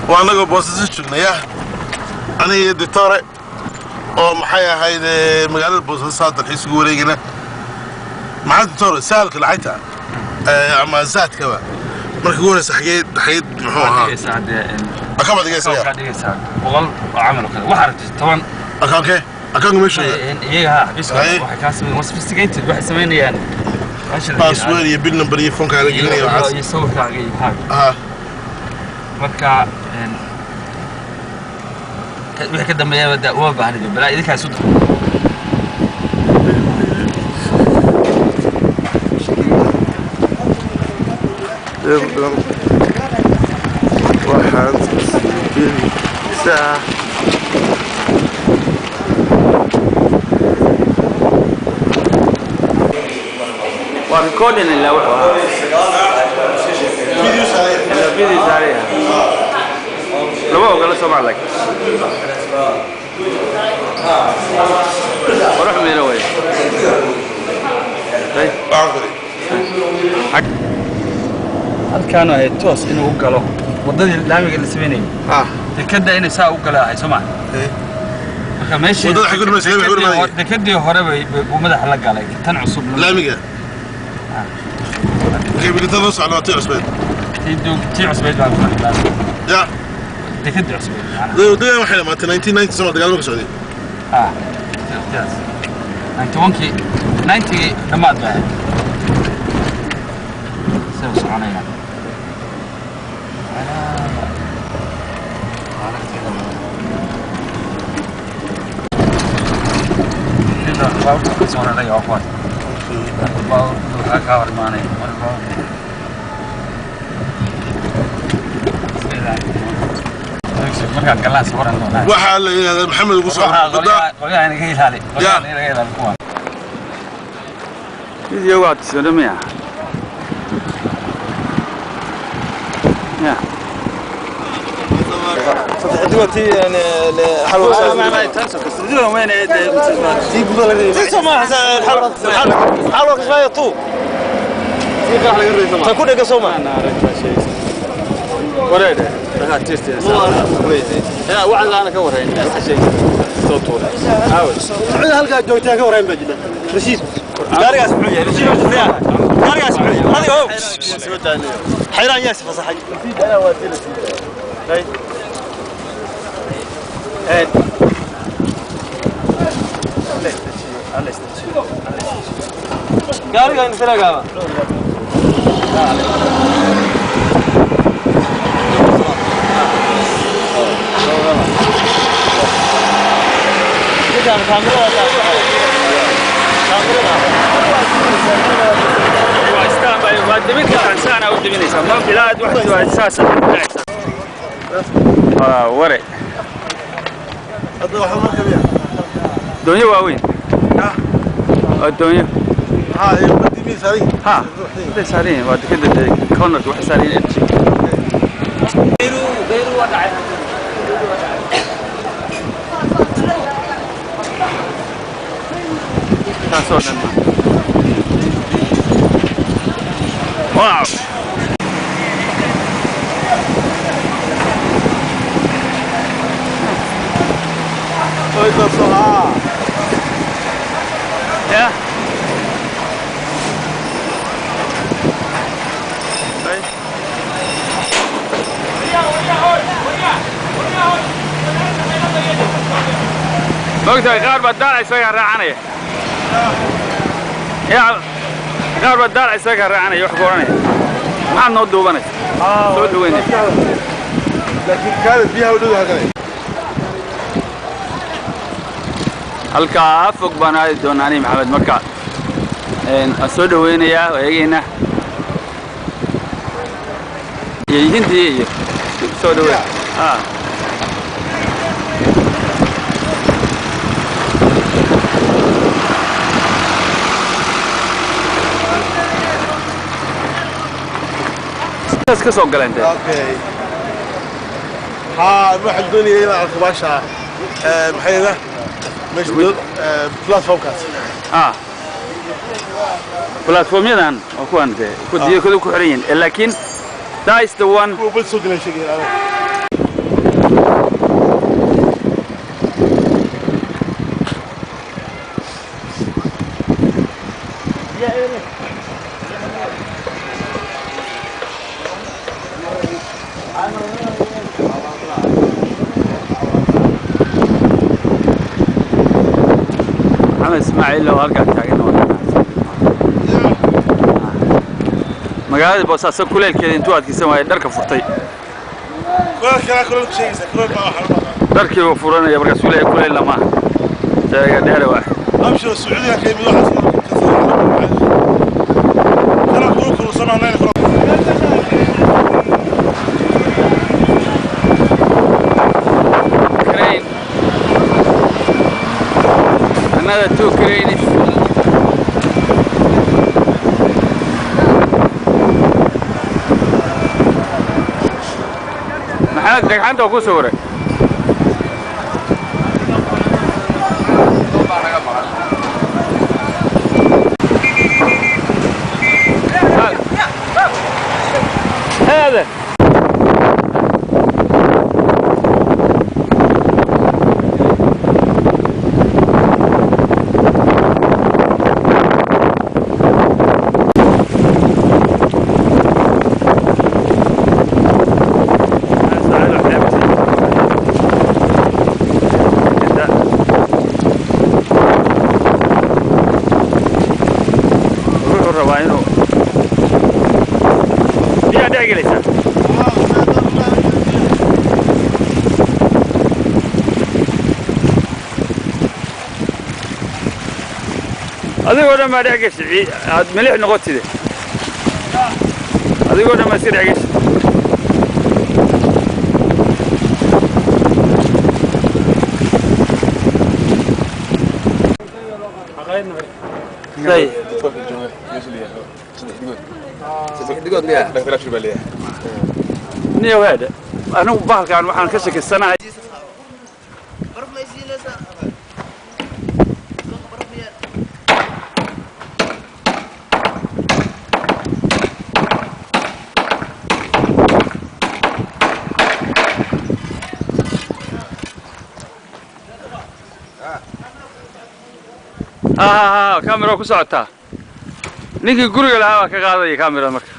Waa anagoo Boosaaso joognaya, aniga iyo ditore oo maxay ahayd magaalada Boosaaso dalxiis ugu wareegana. Maxaa ditore, sahalka lacagta ama Zaadkaba marka ugu horeysa xageed muxuu ahaa? Akabaad dhigaysaa? Waxaad dhigaysaa 100 oo camal oo kale, waxaa rabtid 10. Akaankee? Akaanka meesha? Iyaga ha xafiiska waxay kaa sameyn, waa sophisticated, waxay samaynayaan password iyo PIN number iyo foonkaa la gelinaya waxaas. Iyo sawirkaaga iyo maxaaga. Marka wixii ka dambeeyaba da uma baahnid balaa idinkaa isu dar. Waxaad siinaysaa. Waa recording ilaa wuxuu ahaa ilaa video saaraya, lama ogola Soomaa, laakiin qurux miina wey. Waxaan kuri Halkaanu ahayd toos inuu u galo waddadii laamiga la sameynayay. Dekadda inay saa u gala ahay, soo ma? Marka meeshii Waddada xagee ku dhimanaysa? Laamiga ku dhimanaya? Dekadii hore bay buu madaxa la galay, tan cusub Laamiga markay bilinta loo socno waa tii cusbeed. Tii cusbeyd baa ku galay. Ya. Dekadii cusbeyd macnaha. Waddadan waxay dhamaatay 1990, soma? Dagaalmo ka socday. Ah, waqtigaas 91-kii, 90-gii dhammaad bay ahayd. Say u soconayaan. Aragtida badan. Sida baabuurta ka soo raraya waa kuwaas. Baabuurta waxaa kaa hor imaanaya. Mar baabuurta. Iska ilaali. Markaan galaan sawaran doonaa. Waxaa la yidhahdaa Maxamed ugu soo wadda. Qolyaha inaga ilaali. Qolyaha inaga ilaali kuwan. Video waa tisoo miya? Ya. Xalwa kismaayo tuu ta ku dhega soo ma? Wareede. Waxaan laana ka warayn. Soo tuuray. Aawe. Cid halkaa joogtaa ka warayn baa jira. Rashiid, gaarigaas muxuu yahay? Rashiid, gaarigaas muxuu yahay? Adiga ow xayraan yaas fasaxay. Gaariga in filagaaba. Ninkaan kaamirada. Waa istaan bay, waa dibin kartaan, saana u dibinaysaa. Ma ilaa aad wax waa saas aad u dhacaysaa. Waa ware. Hadda waxaa marka miya? Doonyo waaweyn. Waa doonyo. Haa, iyo badii. saaran yihiin. Ha, waxay saaran yihiin waa dekeda cornerka waxay saaran yihiin edge. Beyru waa dhacay. Taasoo dhan ma. Wow. Yeah. Right. Mogtahay qaar baa daalac isagaa raacanaya. Yaa qaar baa daalac isagaa raacanaya wax ku oranaya. Maxaad noo duubanaysa? Soo dhaweynaysa. Laakiin kaada biyaha u dhow halkan. Halkaa fog baan aadi doonaa ani Maxamed marka waan soo dhaweynayaa waa eegaynaa iyo hindiya iyo soo dhaweyn. Sidaas ka soo galeen dee. Okay. Haa, waxaan doonayay inaan arko baasha maxay yidhahdaa meesha platformkaas. Platformyadan waa kuwan dee ku diyo ku xiran yihiin laakiin that is the one kuwa bal soo galay sheegay. Maxamed Ismaaciil oo halkaa taagan waa magaalada Boosaaso kuleelkeeda intuu adkaysan waayay dharka furtay. Dharkii buu furanaya markaasuu leeyahay kuleel lama sheega dheere waa. Abshir Sacuudiga ka yimid waxaas kana kulu samaynayna. Crane. Another two cranes. Maxamed dhagxanta ku sawiray. هذا adigoo dhan baa dhex gashay aad milix noqotide adigoo dhan baa iska dhex gashay. Niyo hada anigu bahalkan waxaan ka shakisanahay. Kaamira ku socotaa ninkii guriga lahaa baa ka qaadaya kaamirada marka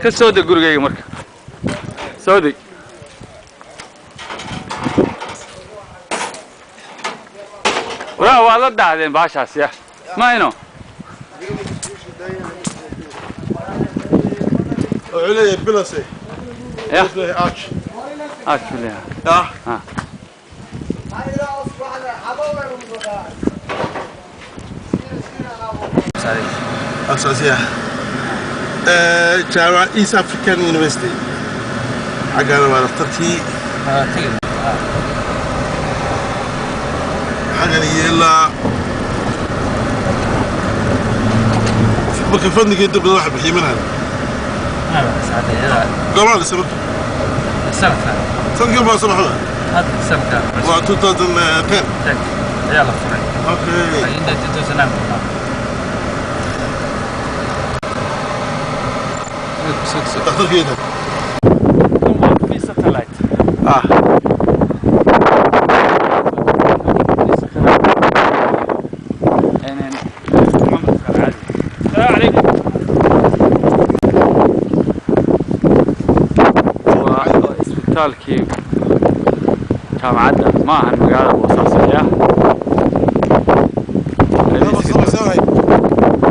ka soo deg gurigayga marka soo deg. Waraa waad la daahdeen baashaas ya mayno. Wuxuu leeyahay bilase. Ya arch arch buu leeyahay. Ya أساسية جامعة East African University حقنا ما نخترتي حقنا يلا Marka funding inta badan waxa bixiya manhal. Goormaa la dhisay marka? Sanadkan. Sanadkan baa soo baxda? Hadda sanadkan. Waa 2010. Ayaa la furay. Okay. Inta 2009. Dhakhtarkeeda. Kan waa free satellite. Ah. السلام عليكم. Waa isbitaalkii jaamacadda, ma ahan magaalada Boosaaso ya.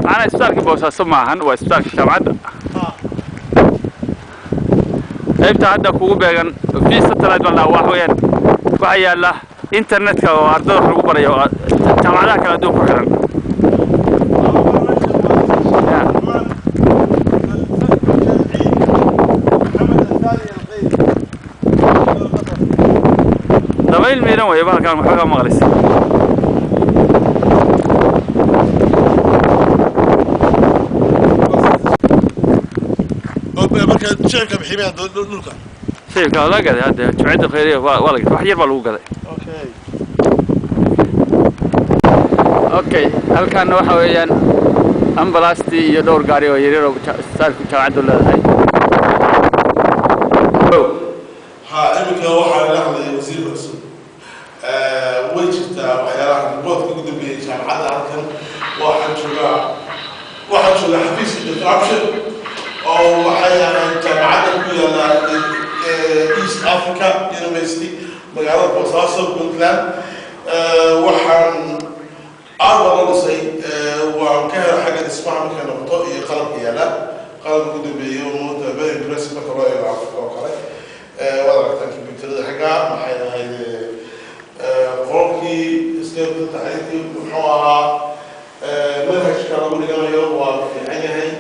Macnaa isbitaalkii Boosaaso ma ahan, waa isbitaalkii jaamacadda. Qaybta hadda kugu beegan free satellite baan dhahaa, wax weeyaan waxaa yaala internetka oo ardada wax lagu barayo oo jaamacadaha kala duwan ku xiran. Dabayl miiran weeye bahalkan, waxba ka maqlaysa. Marka shicibka biximaya dhulka. Shicibka waa la gaday hadda, jumcadda khayriya waa la gaday, wax yar baa lagu gaday. Okay. Okay, halkaana waxa weeyaan ambalastii iyo dhowr gaari oo yaryar oo isbitaalku jaamacaddu leedahay. Ha, iminka waxaa la hadlayay wasiirka cusub. Way jirtaa waxyaalaha riboodka ugu dambeeyay jaamacadda. Halkan waxaa joogaa xafiiska Dr. Abshir oo waxay ahayd jaamacadda ku yaalla East Africa University, magaalada Boosaaso, Puntland. Waxaan aad baa loo dhisay, waan ka helay xagga dhismaha markay noqoto iyo qalabka yaalla, qalabka ugu dambeeyay oo moota very impressive marka loo eego Africa oo kale. Waad aragtaan kombiyuutarada xagga, maxay ahayd, qolkii isteebta taxriirtii, muxuu ahaa, manhajka lagu dhiganayo waa fiican yahay.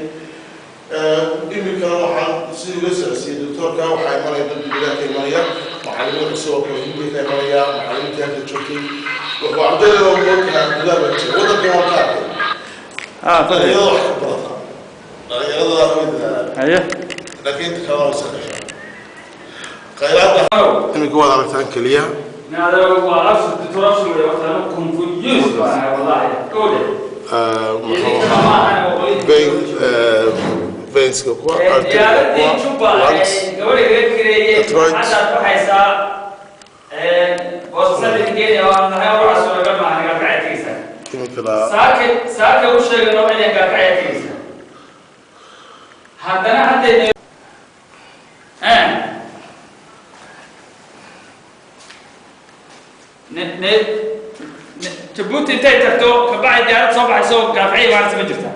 Iminkana waxaan sidii ula socodsiiyey doctoorka, waxaa imanaya dad dibadaha ka imanaya, macallimiin cusub oo kale Hindiya ka imanaya, macallimiintii halka joogtay wuxuu ardayda moogtaha gudaha baa jira waddanka waan ka arkay dhalinyarada wax ka barata, dhalinyarada way dadaalaan, laakiin inta kalena way iska dhashaa khayraadda. Iminka waad aragtaan keliya. Muxuu ahaa, veinska kuwa, artery kuwa, lungs, Detroit. Iminkana Saaka u sheegano inay gaalkacya tegeysaa, haddana hadday ne Jabuuti intay tagto kabacdi diyaarad soo baxayso gaalkacya imaanaysa ma jirtaa?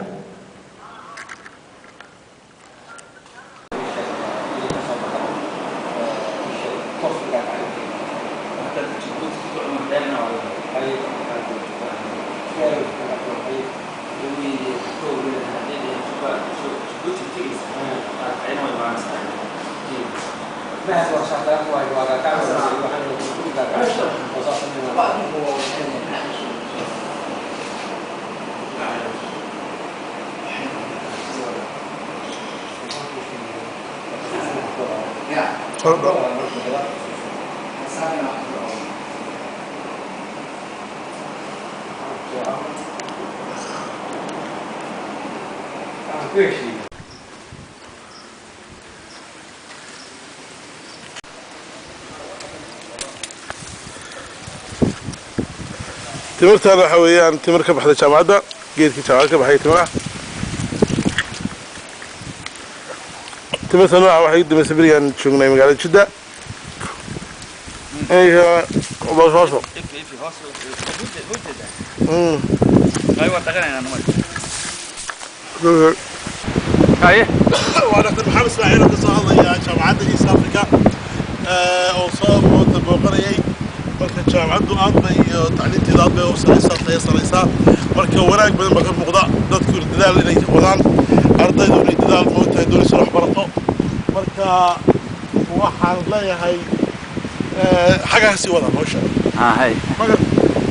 Kordho. Timirtaan waxa weeyaan timir ka baxday jaamacadda, geedkii jaamacadda ka baxay timir ah. Timirta nooca waxay u dambeysay berigaan joognay magaalada Jidda. Boosaaso. Waa Dr. Maxamed Ismaaciil oo ka soo hadlaya jaamacadda East Africa oo soo moota booqanayay. Marka jaamacaddu aad bay iyo tacliinteeda aad bay u saraysaa, tayo saraysaa. Marka wanaag badan baa ka muuqda, dadku dadaal inay wadaan, ardaydu inay dadaal moogtahay doonaysa wax barato. Marka waxaan leeyahay xaggaa kasii wadaan hawsha. Hay. Marka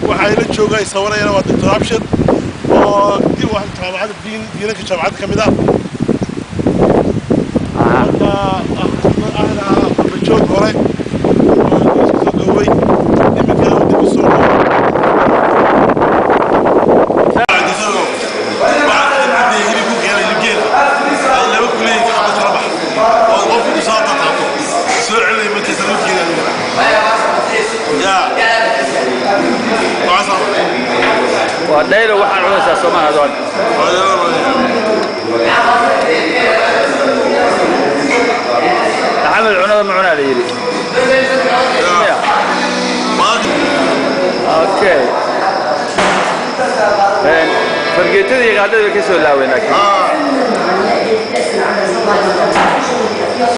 waxaa ila jooga ay sawarayana waa Dr. Abshir. Oo dib wax jaamacadda diin diinanka jaamacadda ka mid ah. Marka ahna qurbajoog hore oo ingiriiska soo dhooway, iminkana dib u soo Waa dhaylo waxaan cunaysaa Soomaha adoon. Maxamed cunada ma cunaa la yidhi. Ya. Okay. Fargeetada iyo qaadada bay ka soo laaween laakiin.